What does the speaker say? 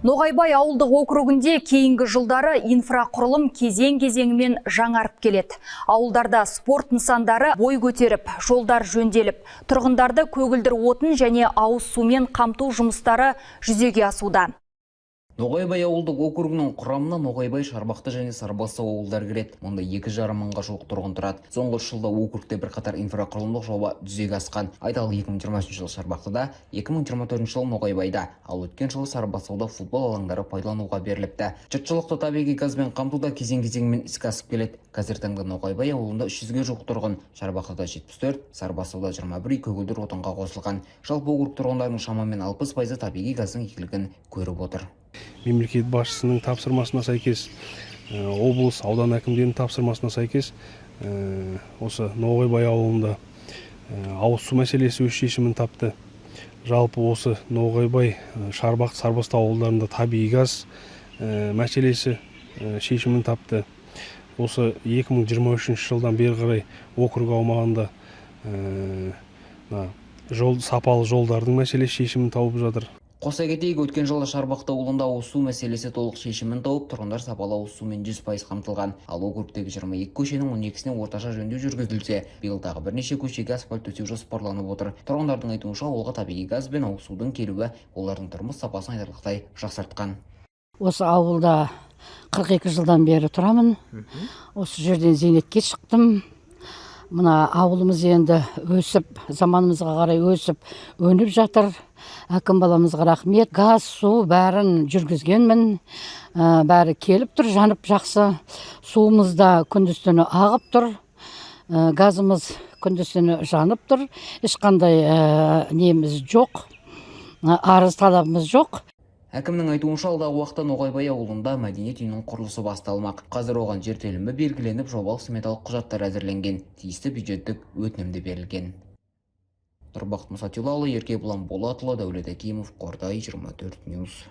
Ноғайбай ауылдық округінде кейінгі жылдары инфрақұрылым кезең-кезеңімен жаңарып келеді. Ауылдарда спорт нысандары бой көтеріп, жолдар жөнделіп, тұрғындарды көгілдір отын және ауыз сумен қамту жұмыстары жүзеге асуда. Ноғайбай ауылдық округінің құрамына Ноғайбай, Шарбақты және Сарыбастау ауылдары кіреді. Мұнда 2,5 мыңға жуық тұрғын тұрады. Соңғы 3 жылда округте бірқатар инфрақұрылымдық жоба жүзеге асқан. Айталық, 2023 жылы Шарбақтыда, 2024 жылы Ноғайбайда, ал өткен жылы Сарыбастауда футбол алаңдары пайдалануға беріліпті. Жұртшылықты табиғи газбен қамту да кезең-кезеңімен іске асып келеді. Қазіргі таңда Ноғайбай ауылында 300-ге жуық тұрғын, Шарбақтыда 74, Сарыбастауда 21 үй көгілдір отынға қосылған. Жалпы округ тұрғындарының шамамен 60%-ы табиғи газдың игілігін көріп отыр. Мемлекет басшысының тапсырмасына сәйкес, облыс, аудан әкімдерінің тапсырмасына сәйкес, осы Ноғайбай ауылында ауыз су мәселесі өз шешімін тапты. Жалпы осы Ноғайбай, Шарбақты, Сарыбастау ауылдарында табиғи газ мәселесі шешімін тапты. Осы 2023 жылдан бері қарай округ аумағында мына жол, сапалы жолдардың мәселесі шешімін тауып жатыр. Қоса кетейік, өткен жылы Шарбақты ауылында ауыз су мәселесі толық шешімін тауып, тұрғындар сапалы ауыз сумен 100% қамтылған. Ал округтегі 22 көшенің 12-сіне орташа жөндеу жүргізілсе, биыл тағы бірнеше көшеге асфальт төсеу жоспарланып отыр. Тұрғындардың айтуынша, ауылға табиғи газ бен ауыз судың келуі олардың тұрмыс сапасын айтарлықтай жақсартқан. Осы ауылда 42 жылдан бері тұрамын. Осы жерден зейнетке шықтым. Мына ауылымыз енді өсіп, заманымызға қарай өсіп, өніп жатыр. Әкім баламызға рахмет. Газ, су бәрін жүргізгенмін. Бәрі келіп тұр, жанып жақсы. Суымыз да күндіз түні ағып тұр. Газымыз күндіз түні жанып тұр. Ешқандай неміз жоқ. Арыз талабымыз жоқ. Әкімнің айтуынша, алдағы уақытта Ноғайбай ауылында мәдениет үйінің құрылысы басталмақ. Қазір оған жер телімі белгіленіп, жобалық сметалық құжаттар әзірленген. Тиісті бюджеттік өтінім де берілген. Нұрбақыт Мұсатилаұлы, Еркебұлан Болатұлы, Дәулет Әкімов, Қордай, 24 News.